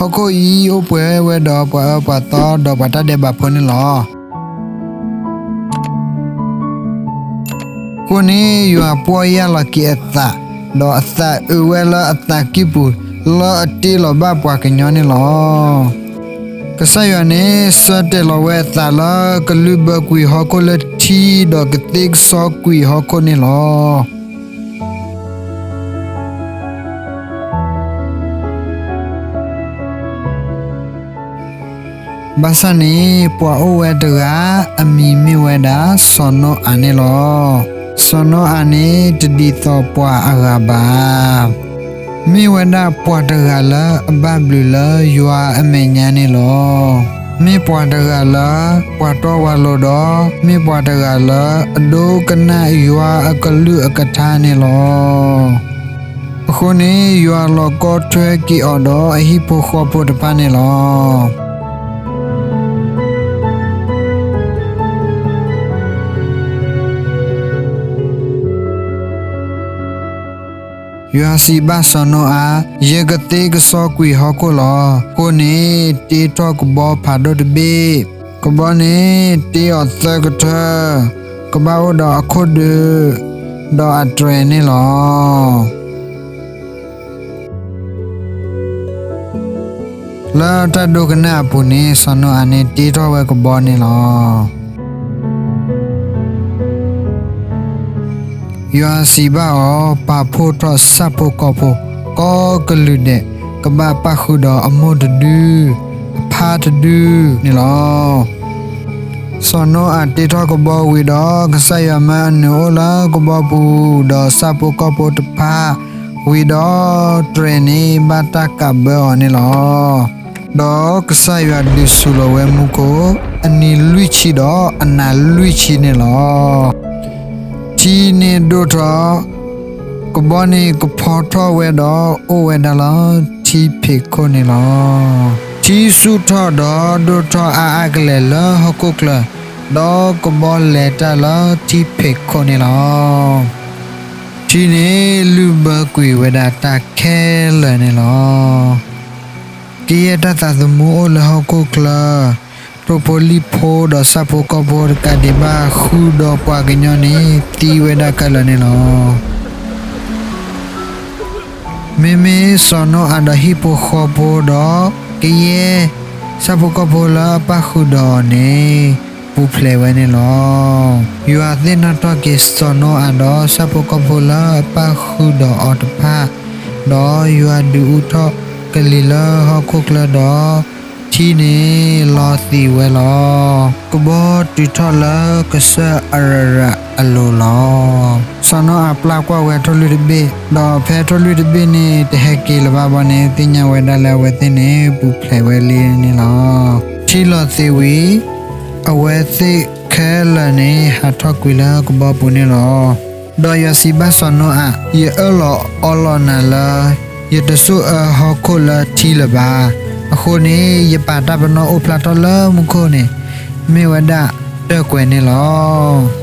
ဟီၣ်ခိၣ်အံၤအိၣ်ပှဲၤဝဲဒီးပှၤအၢပှၤသီ ဒီးပှၤတၢ်ဒဲးဘးဖိန့ၣ်လီၤ. အဃိန့ၣ် ယွၤပှီၢ်ယၢ်လီၤက့ၤအသး, ဒီးအသးအုးဝဲလၢအသးကံၢ်ပူၤ လၢအတ့လီၤဘၣ်ပှၤကညီန့ၣ်လီၤ. ကစၢ်ယွၤန့ၣ် ဆၢတဲာ်လီၤဝဲအသးလၢကလုၢ်ဘၢကွံာ်ဟီၣ်ခိၣ်လၢထံ ဒီးကသ့ကစီကွံာ်ဟီၣ်ခိၣ်န့ၣ်လီၤ. ဘၣ်ဆၣ်န့ၣ် ပှၤအိၣ်ဝဲတဂၤ အမံၤမ့ၢ်ဝဲဒၣ် စီၤနိအၤန့ၣ်လီၤ. စီၤနိအၤန့ၣ် တဒ်သိးပှၤအဂၤဘၣ်. မ့ၢ်ဝဲဒၣ်ပှၤတဂၤလၢအဘၣ်ဘျုးလၢယွၤအမဲာ်ညါန့ၣ်လီၤ. မ့ၢ်ပှၤတဂၤလၢ ပှၤတီဝဲလိၤဒီး မ့ၢ်ပှၤတဂၤလၢအဒိကနၣ်ယွၤအကလုၢ်အကထါန့ၣ်လီၤ. အဃိန့ၣ် ယွၤလီၤကီထွဲက့ၤအီၤဒီးအဟံၣ်ဖိဃီဖိတဖၣ်န့ၣ်လီၤ. ယွၤစံးဘၣ်စီၤနိအၤ, ယကသ့ကစီကွံာ်ဟီၣ်ခိၣ်လီၤ. အဃိန့ၣ် တ့ထီၣ်ကဘီဖးဒိၣ်တဘ့ၣ်, ကဘီန့ၣ် တ့အီၤသၢကထၢ, ကဘၣ်အိၣ်ဒီးအခိၣ်ဒုး ဒီးအတြဲၤန့ၣ်လီၤ. လၢတၢ်ဒိကနၣ်အပူၤန့ၣ် စီၤနိအၤန့ၣ် တ့ထီၣ်ဝဲကဘီန့ၣ်လီၤ. ယွၤစံးဘၣ်အီၤ, ပာ်ဖှိၣ်ထီၣ်ဆၣ်ဖိကီၢ်ဖိ ကိးကလုာ်ဒဲး, ကဘၣ်ပၣ်ဃုာ်ဒီးအမိၢ်တဒု, အဖါတဒုန့ၣ်လီၤ. စီၤနိအၤတ့ထီၣ်ကဘီဝံၤဒီး, ကစၢ်ယွၤမၢအနုာ်အိၣ်လၢကဘီပူၤ, ဒီးဆၣ်ဖိကီၢ်ဖိတဖၣ်ဝံၤဒီး, တြဲၤန့ၣ်ဘၣ်တၢ်ကးဘၢအီၤန့ၣ်လီၤ. ဒီးကစၢ်ယွၤဒုးစူၤလီၤဝဲမူခိၣ် အနံၤလွံၢ်ဆံဒီးအနၤလွံၢ်ဆံန့ၣ်လီၤ. ထံန့ၣ်ဒိၣ်ထီၣ်, ကဘီန့ၣ်ကဖီထီၣ်ဝဲဒီးအိၣ်ဝဲဒၣ်လၢထံဖံးခိၣ်န့ၣ်လီၤ. ထံဆူၣ်ထီၣ်ဒီးဒိၣ်ထီၣ်အါအါကလဲာ်လၢဟီၣ်ခိၣ်ချၢ, ဒီးကဘီလဲၤတၢ်လၢထံဖံးခိၣ်န့ၣ်လီၤ. ထံန့ၣ်လုၢ်ဘၢကွံာ်ဝဲဒၣ်တၢ်ခဲလၢာ်န့ၣ်လီၤ. ကယဲၢ်တၢ်သးသမူအိၣ်လၢဟီၣ်ခိၣ်ချၢ, ထိၣ်ဖိလံၣ်ဖိဒီးဆၣ်ဖိကီၢ်ဖိတကးဒံးဘၣ် ဃုာ်ဒီးပှၤကညီန့ၣ် သံဝဲဒၣ်ခဲလၢာ်န့ၣ်လီၤ. မ့မ့ၢ်စီၤနိအၤဒီးဟံၣ်ဖိဃီဖိဒီး ကယဲၢ်ဆၣ်ဖိကီၢ်ဖိလၢအပၣ်ဃုာ်ဒီးအီၤန့ၣ် ပူၤဖျဲးဝဲန့ၣ်လီၤ. ယွၤသ့ၣ်နီၣ်ထီၣ်က့ၤစီၤနိအၤဒီးဆၣ်ဖိကီၢ်ဖိလၢအပၣ်ဃုာ်ဒီးအီၤတဖၣ်, ဒီးယွၤဒုးအူထီၣ်ကလံၤလၢဟီၣ်ခိၣ်ချၢဒီး ထံန့ၣ်လီၤသံးဝဲလီၤ. ကဘီတုၤထီၣ်လၢကစၢၢ်အရၤရးအလိၤလီၤ. စီၤနိအၤပျၢ်ကွၢ်ဝဲထိၣ်လွံၢ်တဘ့ၣ်, ဒီးဖဲထိၣ်လွံၢ်တဘ့ၣ်န့ၣ် တဟဲက့ၤလၢၤဘၣ်ဘီန့ၣ် သ့ၣ်ညါဝဲဒၣ်လၢအဝဲသ့ၣ်န့ၣ် ပူၤဖျဲးဝဲလံန့ၣ်လီၤ. ထံလီၤသံးဝံၤ အဝဲသ့ၣ်ခဲလၢာ်န့ၣ် ဟးထီၣ်ကွံာ်လၢကဘီပူၤန့ၣ်လီၤ. ဒီးယွၤစံးဘၣ်စီၤနိအၤ, ယအၢၣ်လီၤအီလီၤနၤလၢ ယတဆိၣ်အၢဟီၣ်ခိၣ်လၢထံလၢၤဘၣ်. အဃိန့ၣ် ယပာ်တၢ်ပနီၣ်အိၣ်ဖျါထီၣ်လၢမူခိၣ်န့ၣ် မ့ၢ်ဝဲဒၣ်တၢၢ်ကွဲၤန့ၣ်လီၤ.